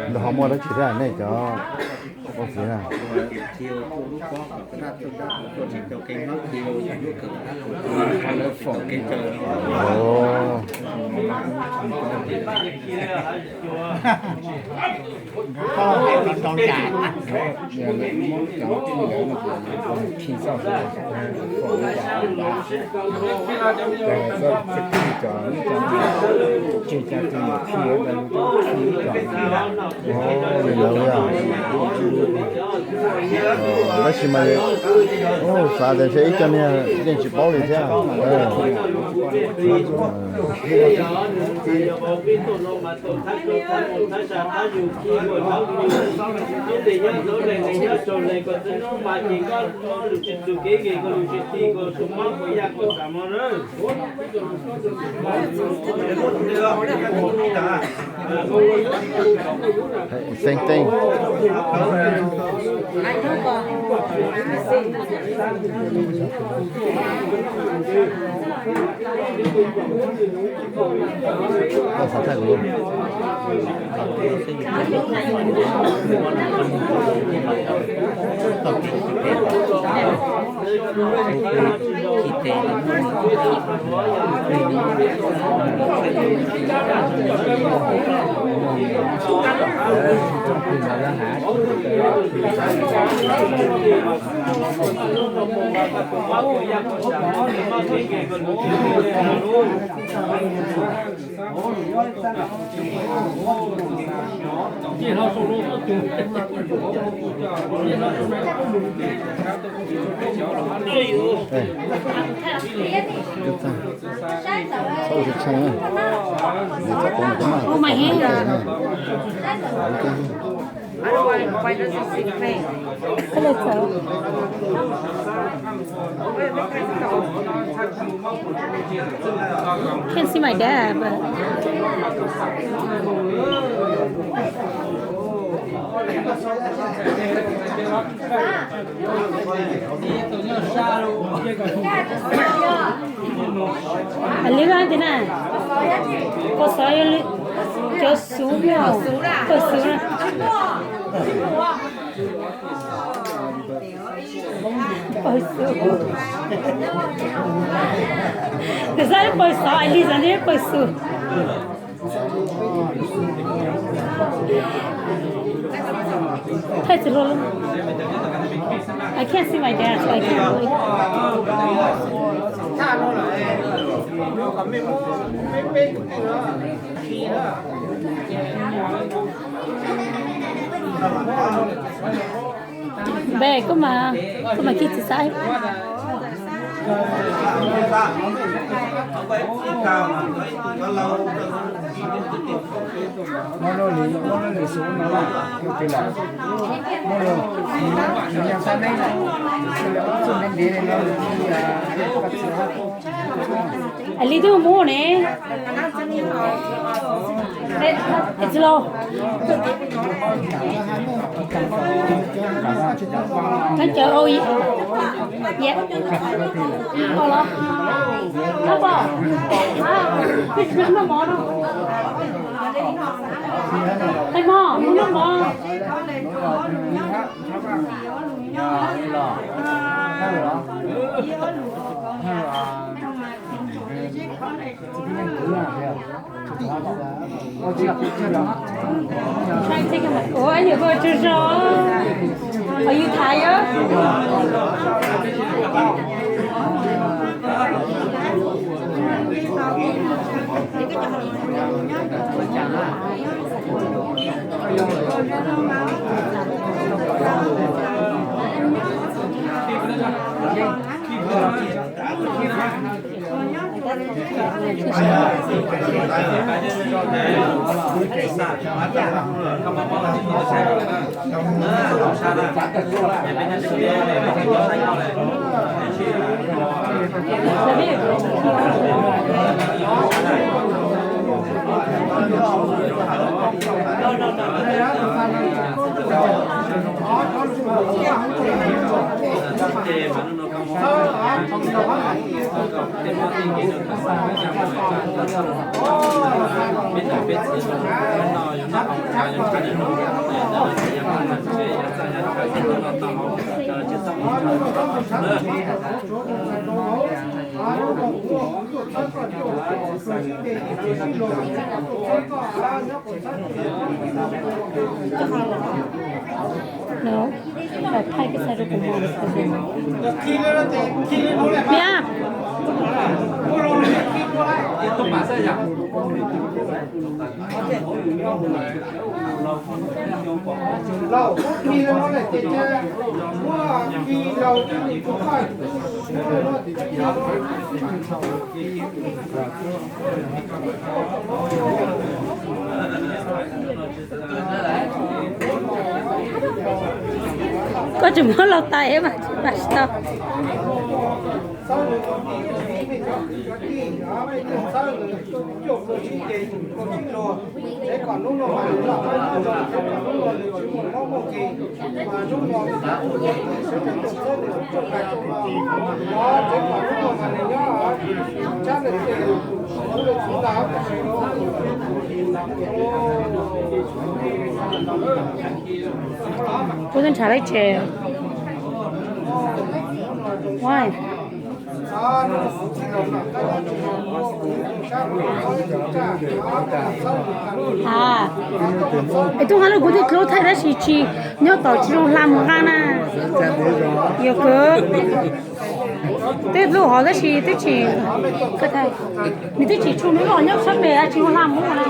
Nws ho muaj dab tsi thiab nej cov poj txiv na? Tab sis mas xav tias ntshe ib co niag yeej tsis paub li thiab. Same thing. Ua mas heev. Can't see my dad, but Li ntawd na, poj xov, cov xov, poj xov na. Poj xov. Kuv xav poj xov, Li xav poj xov. Thaij tsis tau. I can't see my dad, so I can't really. Npe, koj mas, koj mas kij txiv xaiv. Li twb mus ne. Tsis los. Koj caw au. Koj los. Koj pom. Noj mov no. Noj mov. Ua yog koj tsaug zog. Are you tired? No, thaij peb xaiv rau kuv mog. Niam. Koj tseem muab los tais mas tsis tas tsis tau. Kuv twb ntshav leb tsev. Why? Es tub nqa lub kuv twb dlub thaij tab sis tsis nyob tau, tsis zoo hla mus nqa na. Yog kawg, twb dlub hov tab sis twb tsis, nws twb tsis tshu nws los nyob sab pem tsis zoo hla mus na.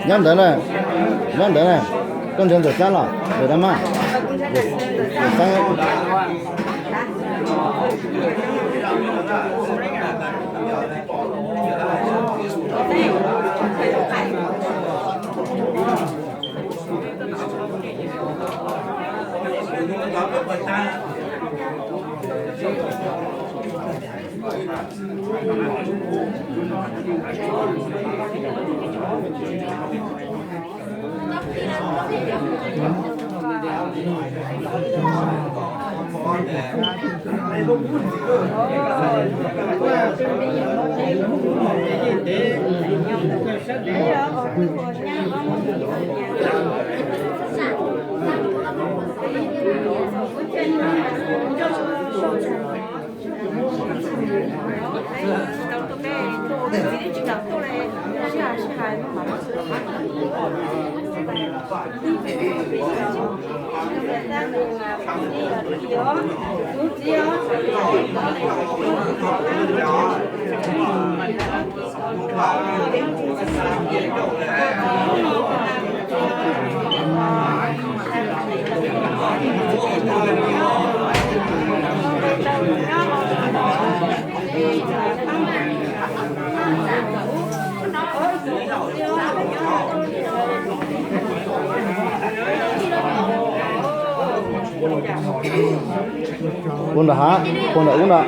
Nyob ntawd na, nyob ntawd na, koj nrhiav Ntxawm Xab los, Ntxawm Dab Maj, Ntxawm Xab. Puag nram hav, puag nram ub nram.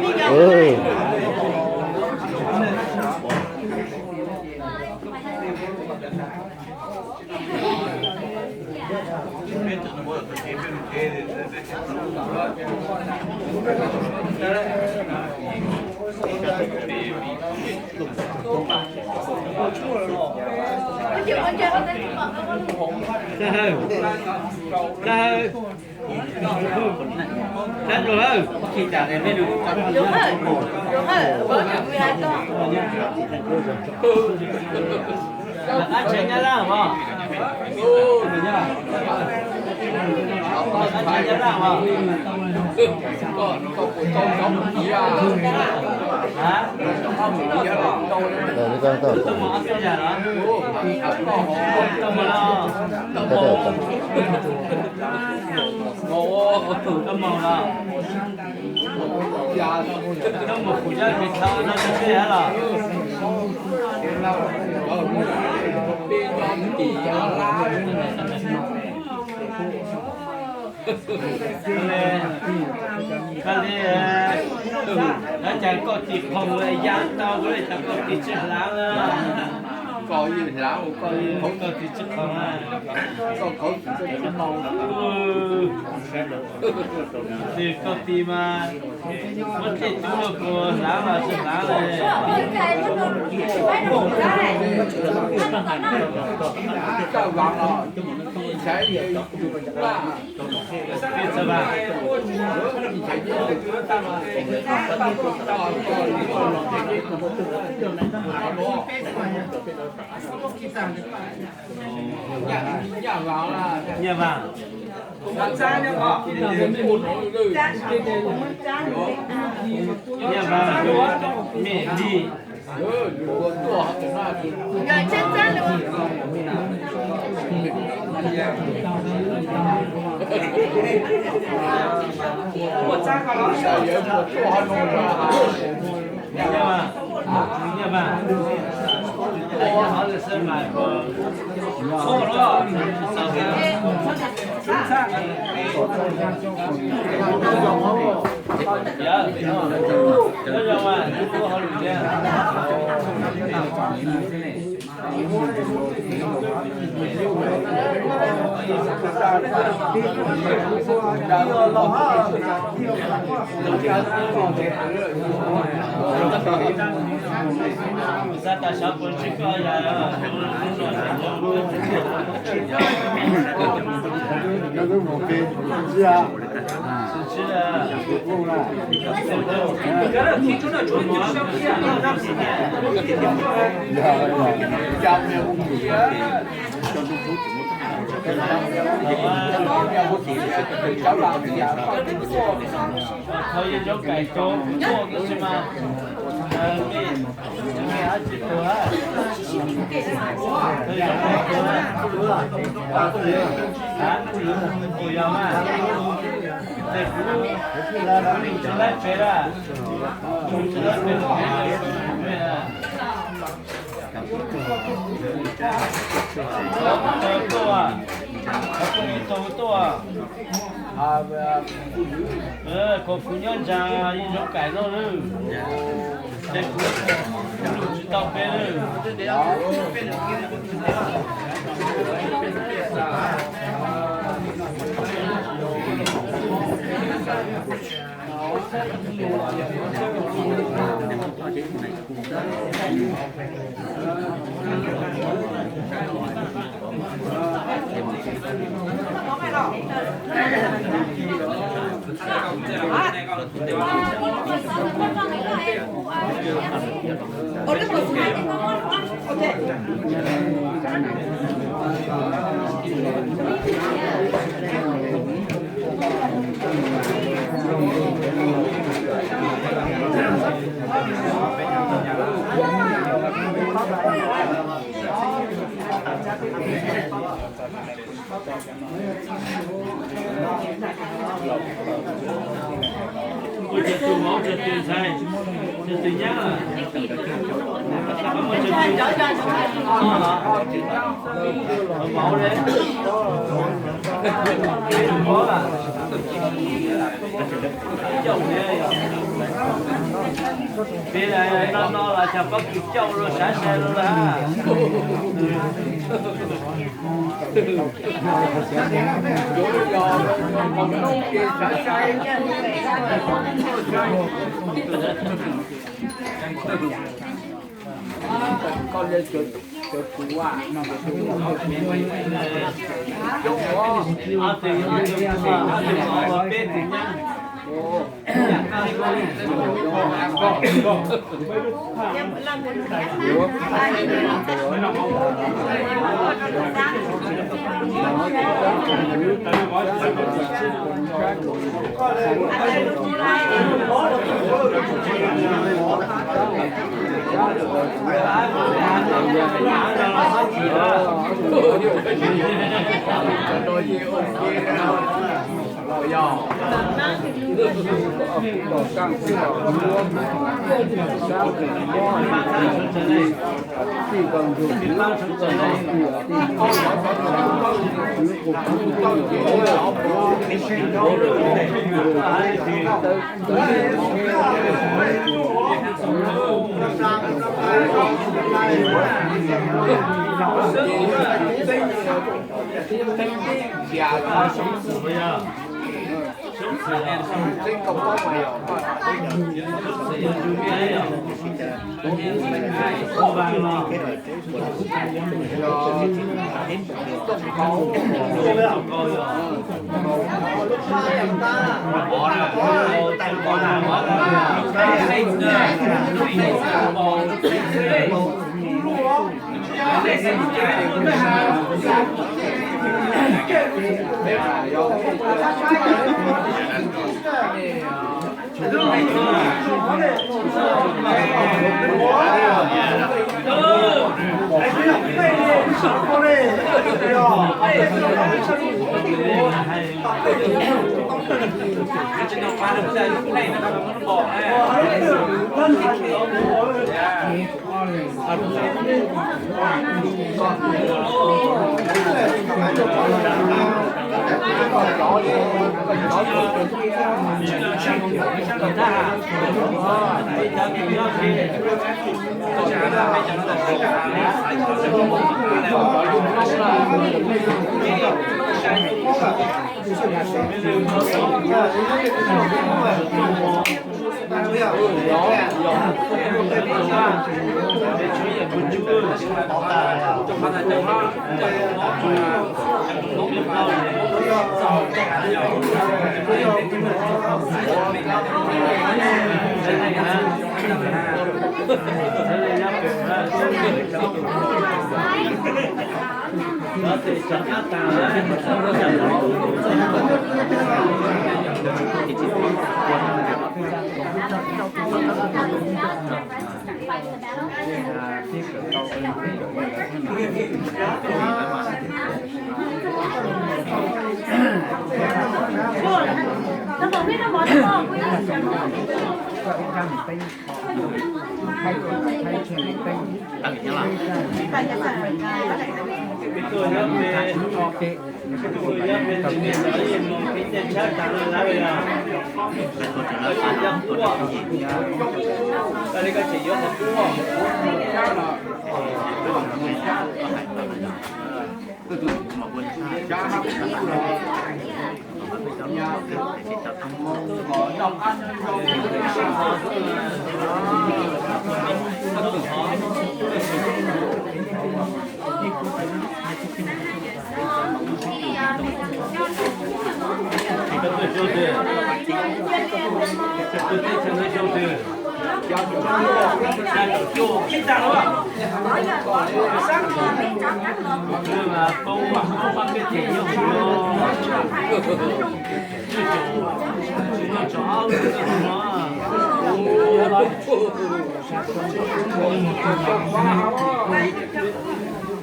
Koj li, koj cas koj tis khoom ya tau, koj li cas koj tis tsis hlav na. Koj yeej hlav, koj tis tsis khoom na. Koj khov tsis tau tis mas, muab tej tub los kuv hlav los tsis hlav li. Nyaj Vaas, Nyaj Vaas, Mej Lig. Kom kuv nyob ntsa ib zoo kaim no lawm, ces kuv lus tsis tau peb lawm. Tus maum tus ntxhais, tus nyab, maum le, peb no no los cov pab kws coj los sav sai lawm.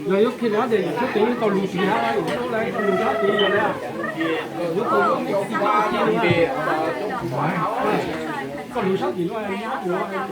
Yog yuav khi lawm ces yus txhob tiv tau lus tiv hab, yus txhob lus txhob tiv yus le. Yus tau lus tiv tau tiv, koj lus sab tim no. Coj mus le tsis ua ke.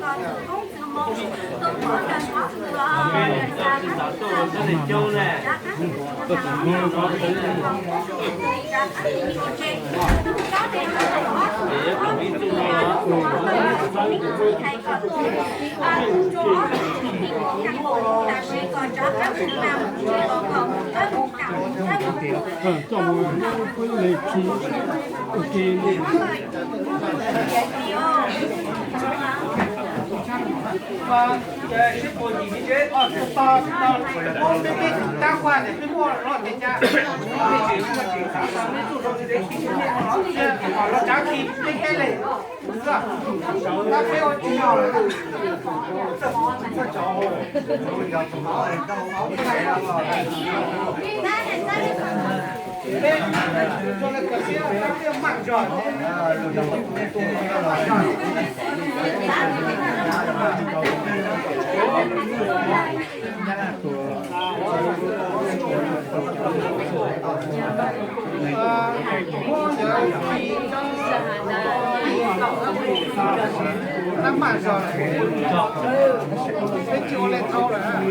Peb tsis ua le thau lawm.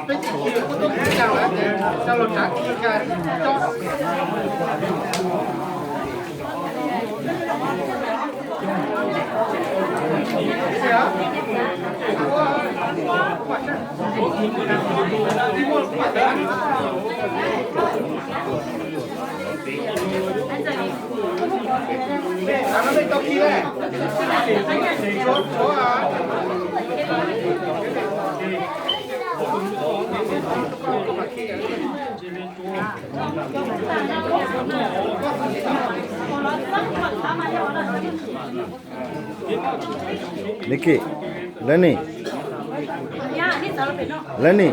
Peb tsis ua tub tub lawm, coj los tsav tsis tso. Niki, Lenny, Lenny.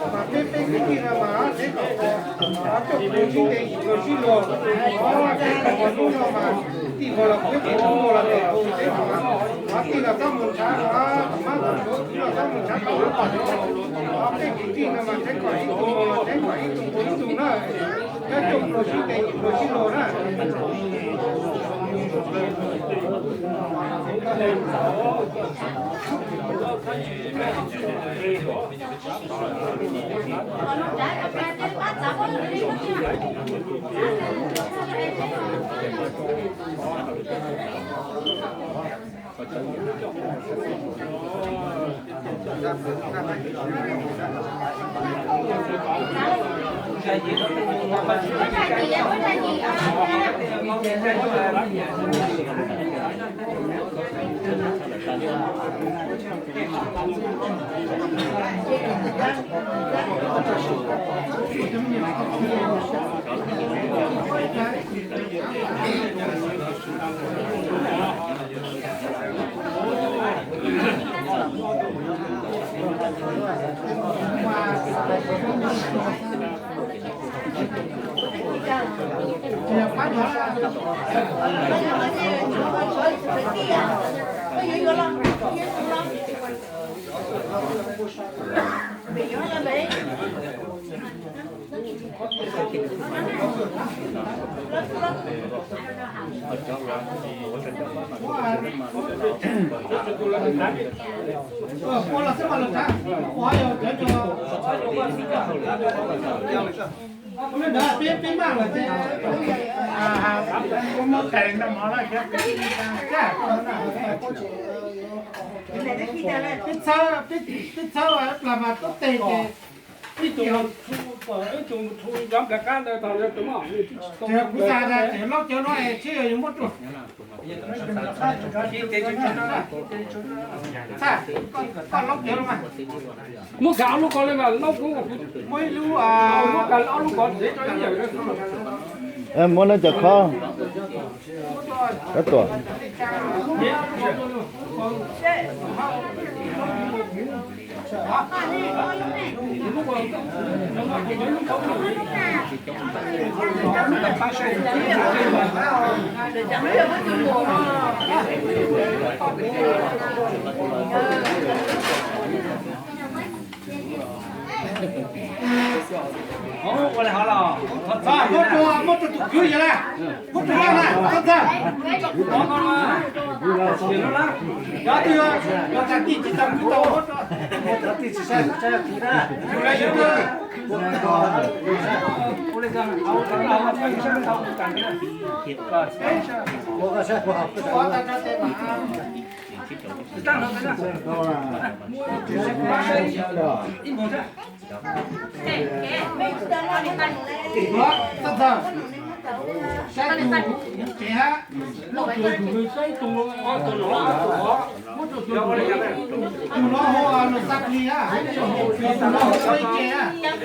Mas peb peb kwv tij no mas tsev kom coj pluas sib ntes yim pluas sib luag, tsev kom hnub no mas tij vog los kuv, tij hnub no los tij kuv, tsev mas tij los txhob mus ntshav, mab tom suav kwv los txhob mus ntshav tom, peb kwv tij no mas tsev kom ib tug mus los tsev kom ib tug mus ib tug na, coj pluas sib ntes yim pluas sib luag na. Peb txhawb plas mas tuab tes ces ib tug, ib tug thu cov nplawg qab ntawd tau, kuv xav tias laub cawv no es tsis yog yuav muab rau. Txhaj, koj laub cawv no mas. Muab kav ob lub ko li mas laub kuv, muab ib lub, muab kav ob lub ko tsev rau ib yam. Muab lawv cov khob. Tab tom. Muab rau, muab rau tus kwv yog lawm. Muab rau lawm na, txhob txhawj. Cov twg yog tag kis tsis tau kwv tau, muab rau. Tus lawv yog Saib tus tsev hab, muab tus saib tus, tus no hu Nus Xab Plig hab, tus no hu Plig Ke hab.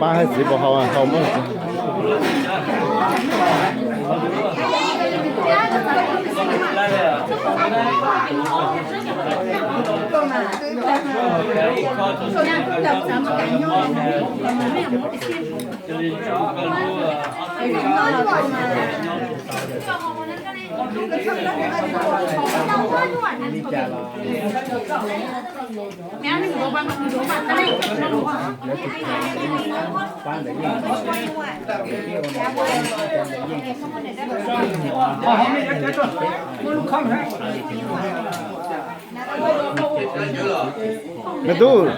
Pab hais txiv puas haus, haus mas. Me tub.